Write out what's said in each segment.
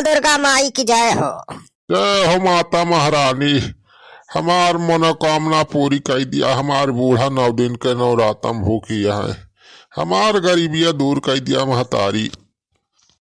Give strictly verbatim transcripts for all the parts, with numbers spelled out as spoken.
दुर्गा माई की जय हो। जय हो माता महारानी, हमार मनोकामना पूरी कइ दिया। हमार बूढ़ा नौ दिन के नवरातम भूखी है, हमार गरीबिया दूर कइ दिया महतारी।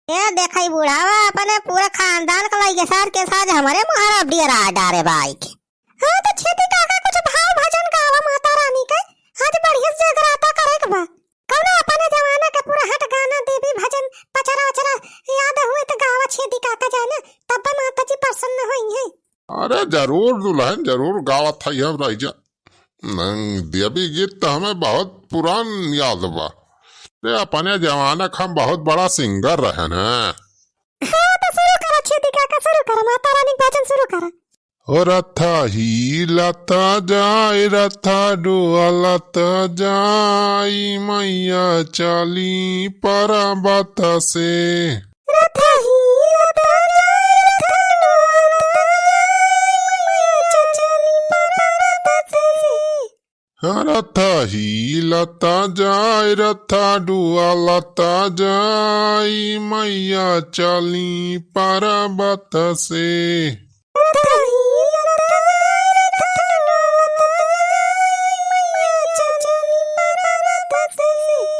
ए देखई बुढ़ावा अपने पूरा खानदान का लइके साथ के साथ हमरे मुहारा अब डियरा डारे बाई के। हाँ तो छेदी काका कुछ भाव भजन गावा माता रानी के, आज बढ़िया से जगराता करे के बा। कौनो अपने जमाना के पूरा हट गाना देवी भजन पचरा वचरा याद हुए तो गावा छेदी काका जाने, तब माता जी प्रसन्न होई है। अरे जरूर दुल्हन, जरूर गावत है हम रह जा। नंग देवी गीत तो हमें बहुत पुरान याद बा। रे अपने जमाना के हम बहुत बड़ा सिंगर रहे न। हाँ तो शुरू करा छेदी काका, शुरू करा माता रानी के भजन शुरू करा। ओ रथ हीलत जाय, रथ डोलत जाय, मैया चली पर्वत से। रथ हीलत जाय, रथ डोलत जाय, मैया चली पर्वत से। रथ हीलत जाय, रथ डोलत जाय, मैया चली पर्वत से।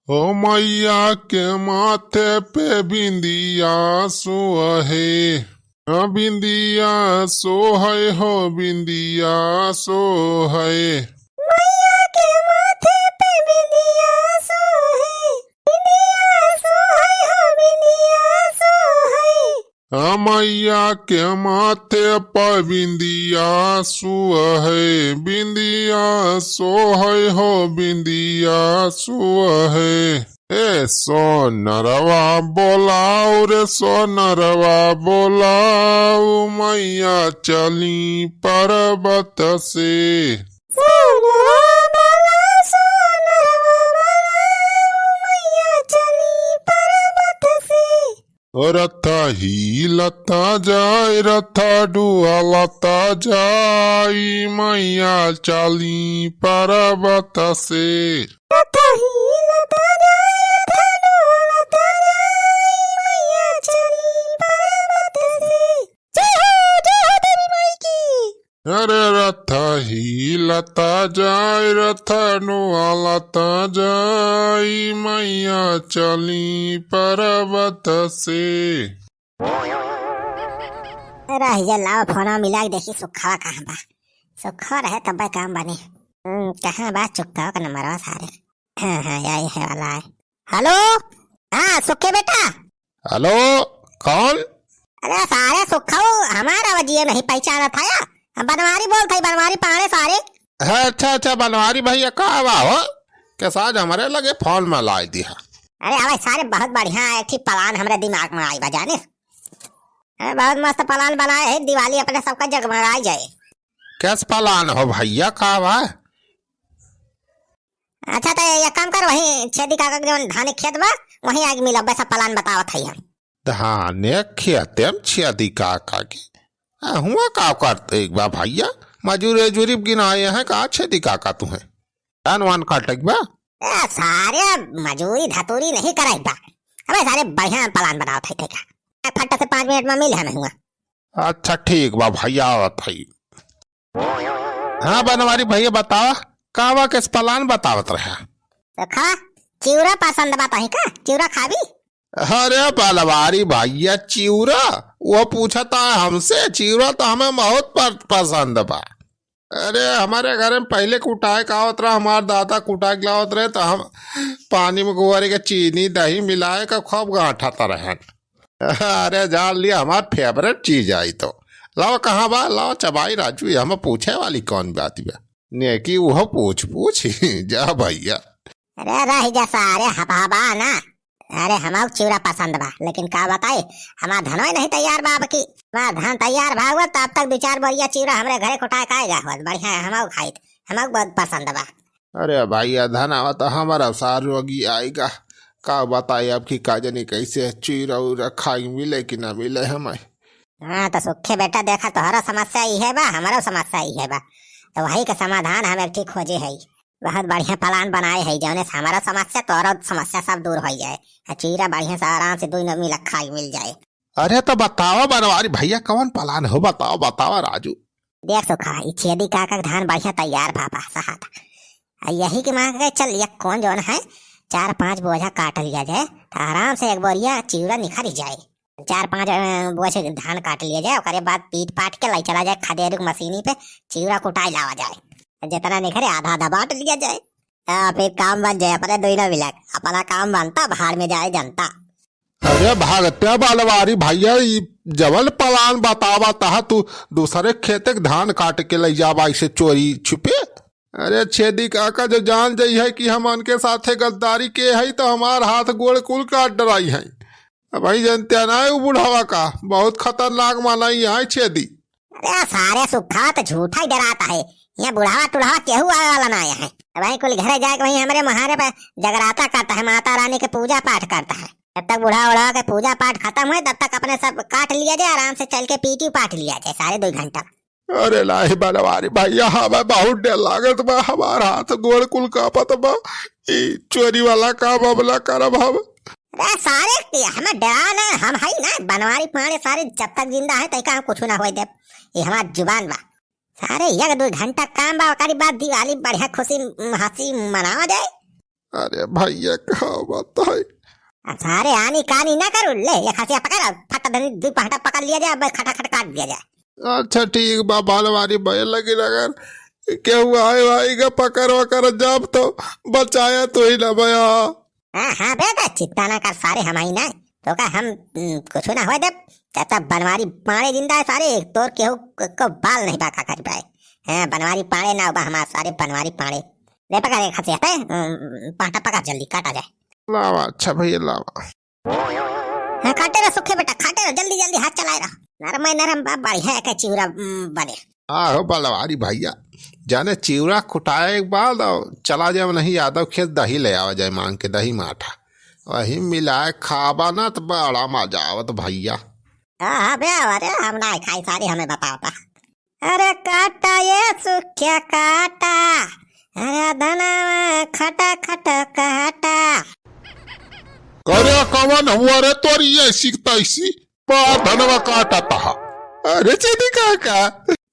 ओ मैया के माथे पे बिंदिया सोहे, हाँ, बिंदिया सोहे हो, बिंदिया सोहे। मैया के माथे पे बिंदिया सोहे, बिंदिया सोहे हो, बिंदिया सोहे। हाँ, मैया के माथे पे बिंदिया सोहे, बिंदिया सोहे हो, बिंदिया सोहे। ए सोनरवा बोलाओ रे सोनरवा बोलाओ, मैया चली पर्वत से। सोनरवा बोलाओ, सोनरवा बोलाओ, मैया चली पर्वत से। रथ हीलत जाय, रथ डोलत जाय, मैया चली पर्वत से। रथ हीलत जाय, रथ डोलत जाय, मैया चली पर्वत से। जय हो, जय हो देवी माई की। अरे रथ हीलत जाय, रथ डोलत जाय, मैया चली पर्वत से। रह जा, लाओ फोनवा मिला के देखी सुखवा कहाँ बा। सुखवा रहे तब्बे काम बने। हम्म, कहाँ बा चुक्का का नंबरवा सारे? हाँ, हाँ, यही है वाला है। हेलो, हाँ, सुखे बेटा। हेलो, कौन? अरे सारे सुखऊ, हमारा वजिए नहीं पहचानत है या? हम बनवारी बोलत है, बनवारी पाड़े सारे। हाँ, अच्छा, अच्छा, बनवारी भैया, का बा हो? के साथ हमारे लगे फोन में लाई दिया। अरे अबे सारे, बहुत बढ़िया एक ठे प्लान हमरे दिमाग में आई बा, जाने? अरे बहुत मस्त प्लान बनाए है, दिवाली अपने सबका जगमगाई जाए। कैस प्लान हो भैया, का बा? अच्छा, तो एक काम कर, वहीं छेदी काका के जौन धाने खेत बा, वहीं आके मिलब, वैसा प्लान बतावत हई हम। धाने खेते में छेदी काका के? आ, हुआ का करते एक बा भैया? मजूरी उजूरी गिनाए हैं का छेदी काका तुहें? धान वान काटे के बा? ए, सारे मजूरी धतूरी नहीं करे बा। अबे सारे बढ़िया प्लान बनावत हई, ठीक है? फट से पाँच मिनट में मिल है मैं हुआ। अच्छा, ठीक बा भैया, आवत हई। हाँ बनवारी भैया, बतावा, का बा, किस प्लान बतावत रहा? देखा, चिउरा पसंद बा तही का? चिउरा खाबी? अरे बनवारी भैया, चिउरा? वो पूछता है हमसे, चिउरा तो हमें बहुत प-, पसंद बा। अरे हमारे घर में पहले कुटाए का आवत रहा, हमार दादा कुटाए के लावत रहे तो हम पानी में गोबर के चीनी दही मिलाए का खूब गांठत रहन। अरे जान लिया, हमार favourite चीज आई तो। लाओ, कहाँ बा? लाओ चबाई राजू, ये हमें पूछे वाली कौन बात बा? नेकी वो पूछ पूछ। जा भैया। अरे रह जा सारे हबहबा ना। अरे हमार चिउरा पसंद बा, लेकिन का बताई, हमार धनों नहीं तैयार बा अब की। हमार धान तैयार भा हुआ, तब तक दो चार बोरिया चिउरा हमरे घरे कुटाए का आएगा हुआ, बढ़िया है, हमार खाइत, हमार बहुत पसंद बा। अरे भैया, धनवा तो हमारा सार रोगी आएगा। का बताई अब की, का जानी कैसे चिउरा उरा खाई मिले कि ना मिले हमें। हाँ, तो सुखे बेटा, देखा, तोहरा समस्या इहे बा, हमरो समस्या इहे बा। तो वही के समाधान हम एक ठीक खोजे हई। बहुत बढ़िया प्लान बनाए हई, जौने से हमरो समस्या, तोहरो समस्या सब दूर हो जाए। आ चिउरा बढ़िया से आराम से दुई नौ मिला खाई मिल जाए। अरे तो बतावा बनवारी भइया, कवन plan हो, बतावा, बतावा राजू। देख सुखा, ई छेदी काका के धान बढ़िया तैयार बा, बा, सहाता। आ यही के मांग के चल, एक कौन जौन है, चार पांच बोझा काट लिया जाए, तो आराम से एक बोरिया चिउरा निखर ही जाए। चार पांच, अ, बोझ धान काट लिया जाए, ओकरे बाद पीट पाट के लाई चला जाए खदेरू के मशीनी पे, चिउरा कुटाई लावा जाए। जितना निखरे आधा आधा बांट लिया जाए। हाँ, फिर काम बन जाए, अपने दुई ना मिलक, अपना काम बनता, भाड़ में जाए जनता। अरे भागते बनवारी भइया, ई जवन plan बतावा तहा तू दूसरे खेते के धान काट के लइ जाबा ऐसे चोरी छुपे। अरे छेदी काका जो जान जइहैं कि हम उनके साथे गद्दारी के हई तो हमार हाथ गोड़ कुल काट डराइहैं। अबहीं जनते नाहीं उ बुढ़ावा का, बहुत खतरनाक मनई है छेदी। अरे सारे सुखा तो झूठा ही डराता है, यहाँ बुढ़ावा टुढ़ावा केहू आवे वाला ना आया है। अबहीं कुल घरे जाके वहीं हमरे मुहारे पे जगराता करता है, माता रानी के पूजा पाठ करता है। जब तक बूढ़ा उढ़ा के पूजा पाठ खतम होए, तब तक अपने सब काट लिया जाए, आराम से चल के पीटी पाट लिया जाए सारे दुई घंटा। अरे नाही बनवारी भइया, हमें बहुत डर लागत बा, हमार हाथ गोड़ कुल कांपत बा, ई चोरी वाला काम अब ना करब हम। अरे सारे, हमें डरा ना, हम हई ना बनवारी पांड़े, सारे जब तक जिंदा है तब तक हम कुछ ना होए देब, ये हमार जुबान बा। सारे एक दुई घंटा काम बा, ओकरी बाद दिवाली बढ़िया खुशी हंसी मनावा जाए। अरे भइया, का बताई? अब सारे आनी कानी ना करू, ले, एक हंसिया पकड़, फट दनी दुई पहटा पकड़ लिया जाए, अब खटाखट काट दिया जाए। अच्छा ठीक बा, बनवारी भइया, लेकिन अगर केहू आए वाई का पकड़ वकर जाब तो बचाया तो ही ना भइया। हाँ, हाँ बेटा, चिंता ना कर सारे, हम आई ना, तो का हम, हम्म, कुछ ना होए देब। जब तक बनवारी पांड़े जिंदा है सारे, तोर केहू क-, को बाल नहीं बाका कर पाए। हाँ, बनवारी पांड़े ना बा हमार सारे, बनवारी पांड़े। ले पकड़ एक हंसिया पे, हम्म, पहटा पकड़ जल्दी, काटा जाए। लावा, अच्छा भइया, लावा। हाँ, काटे रह सुखे बेटा, काटे रह, जल्दी जल्दी हाथ चलाए रह। नरम है, नरम बा, बढ़िया है के चिउरा, हम्म, बने। आहो बनवारी भइया, जाने चिउरा कुटाए के बाद और चला जाए नहीं यादव खेत, दही ले आवा जाए मांग के, दही माठा, वही मिलाए खाबा ना तो बड़ा मजा आवत भइया। हाँ, हाँ बे, अरे हम ना खाई सारी, हमें बतावता। अरे काटा ये सुखिया काटा, अरे धनवा खटा खट काटा। करे कवन हुआ रे तोरी ऐसी तैसी? बा धनवा काटा तहा। अरे छेदी काका।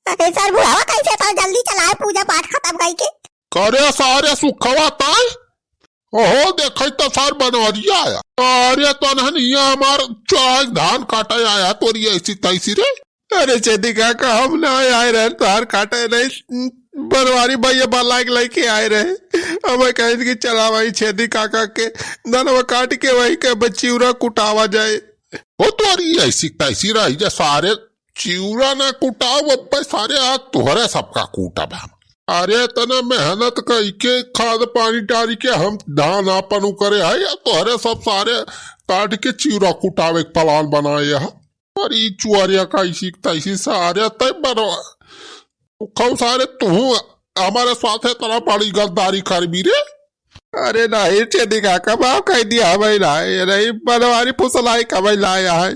अरे सर बुढ़ावा कैसे था, जल्दी चलाए, पूजा पाठ खतम कई के। करे सारे सुखवा ताई। ओहो, देखै त सार बनवरिया आया। अरे तनहन हिया हमार चोराई धान काटे आया तोरी ऐसी तैसी रे। अरे छेदी काका, हम ना आए रहे तोहार काटे नहीं, बनवारी भइया बलाइक लइके आए रहे। हमें कहिन कि चला वही छेदी काका के धनवा काट के वही के बस चिउरा कुटावा जाए। ओ तोरी ऐसी तैसी रही जा सारे, चिउरा ना कुटाओ अब्बे सारे, आज तोहरे सबका कूटब हम। अरे इतना मेहनत कइके खाद पानी डारी के हम धान आपन उ करे है, या तोहरे सब सारे काट के चिउरा कुटावे के plan बनाए है। और ई चुअरिया का ऐसी तैसी सारे तय बनवा। खौ सारे तू हमारे साथे इतना बड़ी गद्दारी करबी रे। अरे नहीं छेदी काका, माफ कह दिया हमें ना, ये नहीं बनवारी फुसलाई कमाई लाया है।